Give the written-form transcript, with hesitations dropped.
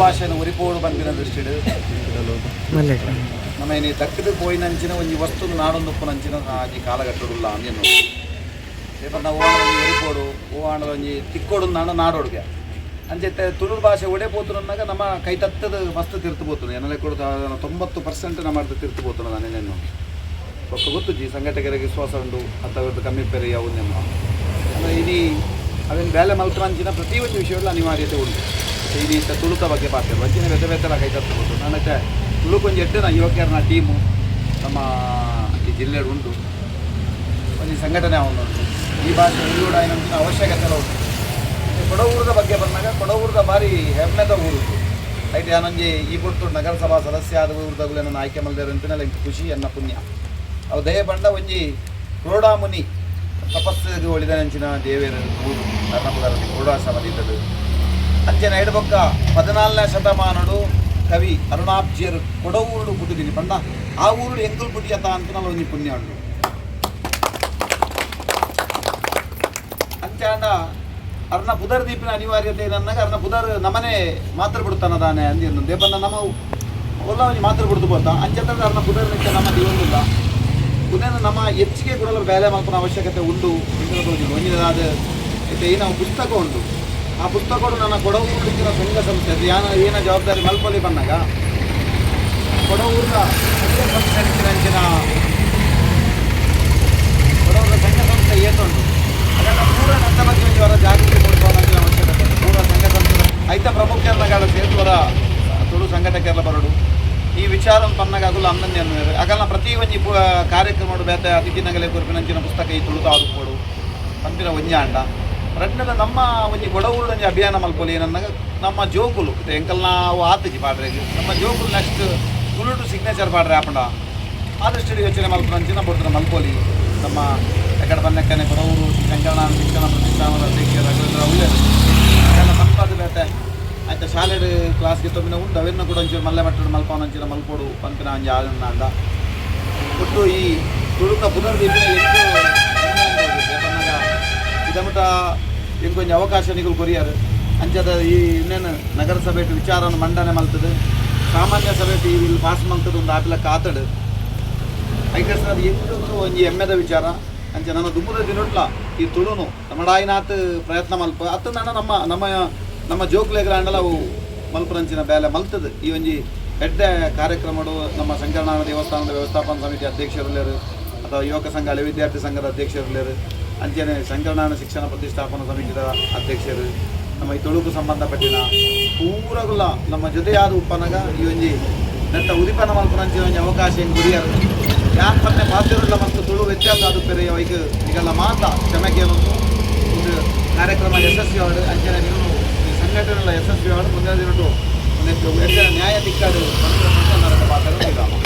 ಭಾಷೆನ ಒರಿಪೋಡು ಪನ್ಪಿನ ದೃಷ್ಟಿಡ್ ನಮ್ಮ ಇನಿ ದಕ್ಕದ ಪೋಯಿನಂಚಿನ ಒಂಜಿ ವಸ್ತು ನಾಡೊಂದುಪ್ಪುನಂಚಿನ ಆಜಿ ಕಾಲಘಟ್ಟಡುಲ್ಲ ಅಂದೇನು. ಪೇಪರ್ ನಾವು ಒಂಜಿ ಒರಿಪೋಡು, ಓ ಆಂಡಲ ಒಂಜಿ ತಿಕ್ಕೋಡು ನಾಡ ನಾಡೋಡುಗೆ. ಅಂಚೆತ್ತೆ ತುಳು ಭಾಷೆ ಒಡೆ ಪೋತುನನ್ನಾಗ ನಮ್ಮ ಕೈ ತತ್ತದ ಮಸ್ತ್ ತಿರ್ತು ಪೋತುನು. ಎನ್ನಲೆ ಕೂಡ 90% ನಮ್ಮ ತಿರ್ತು ಪೋತುನ ನಾನೇನು. ಬೊಕ್ಕ ಗೊತ್ತುಜಿ, ಸಂಘಟಕರಿಗೆ ವಿಶ್ವಾಸ ಉಂಡು ಅಂತ ಕಮ್ಮಿ ಪೆರೆ ಯಾವು. ಅಂದ್ರೆ ಇಡೀ ಅವೇನು ಬೇಲೆ ಮಲ್ಪುನಂಚಿನ ಪ್ರತಿಯೊಂದು ವಿಷಯಗಳು ಅನಿವಾರ್ಯತೆ ಉಂಟು. ಇಡೀ ತುಳುತ ಬಗ್ಗೆ ಪಾತೆರ ಅಂಚಿನ ಬೇತೆ ಬೇತೆ ಕೈ ತತ್ತು ಗೊತ್ತು. ನಾನೈತೆ ತುಳುಕೊಂಜಿ ಎಡ್ಡೆನ ಯುವಕರನ ಟೀಮು ನಮ್ಮ ಈ ಜಿಲ್ಲೆಡ್ ಉಂಟು. ಒಂಜಿ ಸಂಘಟನೆ ಉಂಟು. ಈ ಭಾಷೆ ಉಳಿಯುವುದಾಯಿನಂಚಿನ ಅವಶ್ಯಕತೆ ಉಂಟು. ಕೊಡವೂರದ ಬಗ್ಗೆ ಬಂದಾಗ, ಕೊಡವೂರದ ಬಾರಿ ಹೆಮ್ಮೆದ ಊರು. ಐಟ್ ಯಾನೊಂಜಿ ಈ ಪೊರ್ತು ನಗರಸಭಾ ಸದಸ್ಯ ಆದ ಊರ್ದಗುಲೆನ ಆಯ್ಕೆ ಮಲ್ದೇರು ಅಂತಿನ ಎಂಕ್ ಖುಷಿ, ಎನ್ನ ಪುಣ್ಯ ಅವು. ದಯ ಪಂಡ ಒಂಜಿ ಕ್ರೋಡಾಮುನಿ ತಪಸ್ಸಿಗೆ ಒಳಿದನಂಚಿನ ದೇವೇರು ಊರು ಕರ್ಣಪುರದಲ್ಲಿ ಕ್ರೋಡಾಶ್ರಮ ಇದ್ದದ್ದು. ಅಂಚೆನ ಎಡಬೊಕ್ಕ 14ನೇ ಶತಮಾನಡು ಕವಿ ಅರುಣಾಬ್ಜಿಯರು ಕೊಡವೂರುಡು ಪುಟ್ಟಿದ್ದೀನಿ ಪಂಡ, ಆ ಊರುಡು ಎಂಕುಲು ಪುಟ್ಟಿಯತ ಅಂತ ಒಂಜಿ ಪುಣ್ಯ ಉಂಡು. ಅಂಚಾಂಡ ಅರ್ನ ಪುದರ್ ದೀಪಿನ ಅನಿವಾರ್ಯತೆ ಏನನ್ನಾಗ, ಅರ್ನ ಪುದರ್ ನಮನೆ ಮಾತ್ರ ಬಿಡ್ತಾನ ದಾನೆ ಅಂದಿನ್ನು ದೇಪನ್ನ ನಮ್ಮ ಒಲ್ಲ ಒಂಜಿ ಮಾತ್ರ ಬಿಡ್ದು ಬೋತ. ಅಂಚಂದ್ರೆ ಅರ್ನ ಪುದರ್ ನಿಚ್ಚ ನಮ್ಮ ದೀವೊಂದಿಲ್ಲ. ಪುನಃ ನಮ್ಮ ಹೆಚ್ಚಿಗೆ ಕೂಡ ಬೇಲೆ ಮಲ್ಪನ ಅವಶ್ಯಕತೆ ಉಂಟು. ಒಂಜಿನದಾದ ಇತ್ತೆ ಈ ನಾವು ಪುಸ್ತಕ ಉಂಟು. ಆ ಪುಸ್ತಕಡು ನನ್ನ ಕೊಡವೂರು ಸಂಘ ಸಂಸ್ಥೆ ಅದು ಯಾನ ಏನ ಜವಾಬ್ದಾರಿ ಮಲ್ಪಲಿ ಬಂದಾಗ, ಕೊಡವೂರ ಸಂಘ ಸಂಸ್ಥೆ ಅಂಚಿನ ಕೊಡವೂರ ಸಂಘ ಸಂಸ್ಥೆ ಏತುಂಟು, ಅದನ್ನು ಪೂರ ನನ್ನ ಬಗ್ಗೆ ಒಂಜಿ ವರ ಜಾಗೃತಿ ಮೂಡಿಸುವ ಅವಶ್ಯಕತೆ ಉಂಟು. ಪೂರ ಸಂಘ ಸಂಸ್ಥೆ ಐತ ಪ್ರಮುಖರನ್ನ ಸೇರ್ತುವರ ತುಳು ಸಂಘಟಕರ ಬರಡು. ಈ ವಿಚಾರ ಪನ್ನಗ ಅಗುಲ ಅಂದನ್ಯ ಅಗಲ್ನ ಪ್ರತಿ ಒಂಜಿ ಕಾರ್ಯಕ್ರಮ ಬೇತೆ ಅತಿಥಿ ನಗಲೆ ಕೊರ್ಪಿನಂಚಿನ ಪುಸ್ತಕ ಈ ತುಳುತ ಆದುಪ್ಪೊಡು ಪನ್ಪಿನ ಒಂಜಿ ಆಂಡ. ರಡ್ಡದ ನಮ್ಮ ಒಂಜಿ ಕೊಡವೂರು ಒಂಜಿ ಅಭಿಯಾನ ಮಲ್ಪೊಲಿ. ಏನನ್ನಾಗ ನಮ್ಮ ಜೋಕುಲು ಎಂಕಲ್ನ ಅವು ಆತುಜಿ ಪಾಡ್ರೆಗ್, ನಮ್ಮ ಜೋಕುಲು ನೆಕ್ಸ್ಟ್ ತುಳುಟು ಸಿಗ್ನೇಚರ್ ಪಾಡ್ರೆ ಆಪಂಡ, ಆದಷ್ಟು ಯೋಚನೆ ಮಲ್ಪುನಂಚಿನ ಬೊಡ್ದು ಮಲ್ಪೊಲಿ. ನಮ್ಮ ಎಕಡೆ ಬನ್ನಕ್ಕನೆ ಕೊಡವೂರು ಶ್ರೀ ಶಂಕರನಾರಾಯಣ ಶಿಕ್ಷಣ ಪ್ರತಿಷ್ಠಾನದ ಅಧ್ಯಕ್ಷ ರಘುವೇಂದ್ರ ಉಳ್ಳೇರು ಅದೆಲ್ಲ ಸಂಪಾದ ಬೇತೆ ಆಯ್ತಾ. ಶಾಲೆಡ್ ಕ್ಲಾಸ್ಗೆ ತೊಂಬಿನ ಉಂಡು. ಅವೆನ್ನ ಕೂಡ ಒಂಚೂರು ಮಲ್ಲೆ ಮಟ್ಟಡು ಮಲ್ಪವನಂಚಿನ ಮಲ್ಪೊಡು ಪನ್ಪಿನ ಒಂಜಿ ಆಂಡ. ಒಟ್ಟು ಈ ತುಳುತ ಪುನರ್ದೀಪಿನ ಎಂಟು ಪನ್ನಗ ಇದಮುಟ ಎಂಕೊಂಜಿ ಅವಕಾಶ ನಿಗುಲು ಕೊರಿಯರ್. ಅಂಚದ ಈ ಇನ್ನೇನು ನಗರಸಭೆ ವಿಚಾರವನ್ನು ಮಂಡನೆ ಮಲ್ತದೆ, ಸಾಮಾನ್ಯ ಸಭೆ ಈ ಪಾಸ್ ಮಲ್ತದ ಒಂದು ಆಪಿಲ ಕಾತಡು ಐಕಸ್ನ ಅದು ಎಂಟು ಒಂಜಿ ಹೆಮ್ಮೆದ ವಿಚಾರ. ಅಂಚ ನನ್ನ ದುಂಬುದ ದಿನೊಟ್ಲ ಈ ತುಳುನು ನಮ್ಮಡಾಯಿನಾತ್ ಪ್ರಯತ್ನ ಮಲ್ಪ ಅತ್ತ ನನ್ನ ನಮ್ಮ ನಮ್ಮ ನಮ್ಮ ಜೋಕ್ಲೆಗ್ಲ ಅಂಡಲ ಅವು ಮಲ್ಪರಂಚಿನ ಬೇಲೆ ಮಲ್ತದೆ. ಈ ಒಂಜಿ ಎಡ್ಡೆ ಕಾರ್ಯಕ್ರಮಡು ನಮ್ಮ ಶಂಕರನಾರಾಯಣ ದೇವಸ್ಥಾನದ ವ್ಯವಸ್ಥಾಪನಾ ಸಮಿತಿ ಅಧ್ಯಕ್ಷರುಲೇರು ಅಥವಾ ಯುವಕ ಸಂಘ, ಹಳೆ ವಿದ್ಯಾರ್ಥಿ ಸಂಘದ ಅಧ್ಯಕ್ಷರುಲೇರು, ಅಂಚನೆ ಶಂಕರನಾರಾಯಣ ಶಿಕ್ಷಣ ಪ್ರತಿಷ್ಠಾಪನಾ ಸಮಿತಿದ ಅಧ್ಯಕ್ಷರು, ನಮ್ಮ ಈ ತುಳುಕು ಸಂಬಂಧಪಟ್ಟಿನ ಪೂರಗುಲ ನಮ್ಮ ಜೊತೆಯಾದ ಉಪ್ಪನಗ ಈ ಒಂಜಿ ನೆಟ್ಟ ಉದಿಪನ ಮಲ್ಪನಂಚಿನ ಒಂಜಿ ಅವಕಾಶ ಹೆಂಗ್ ಗುರಿಯರು. ಯಾನ್ ಪನ್ನೆ ಪಾತೆರುಳ್ಳ ಮತ್ತು ತುಳು ವ್ಯತ್ಯಾಸ ಅದು ಪೆರೆ ಐಕ್ ನಿಗಲ್ಲ ಮಾತ ಕ್ಷಮೆ ಕೇಳೊಂದು ಒಂದು ಕಾರ್ಯಕ್ರಮ ಯಶಸ್ವಿ ಆಡು. ಅಂಚನೆ ನೀವು ಈ ಸಂಘಟನೆಗಳ ಯಶಸ್ವಿ ಆಡು. ಮುಂದಿನ ದಿನಟು ಒಂದು ಎಡ್ಡೆ ನ್ಯಾಯ ತಿಕ್ಕಾಡು ಪಾತ್ರ.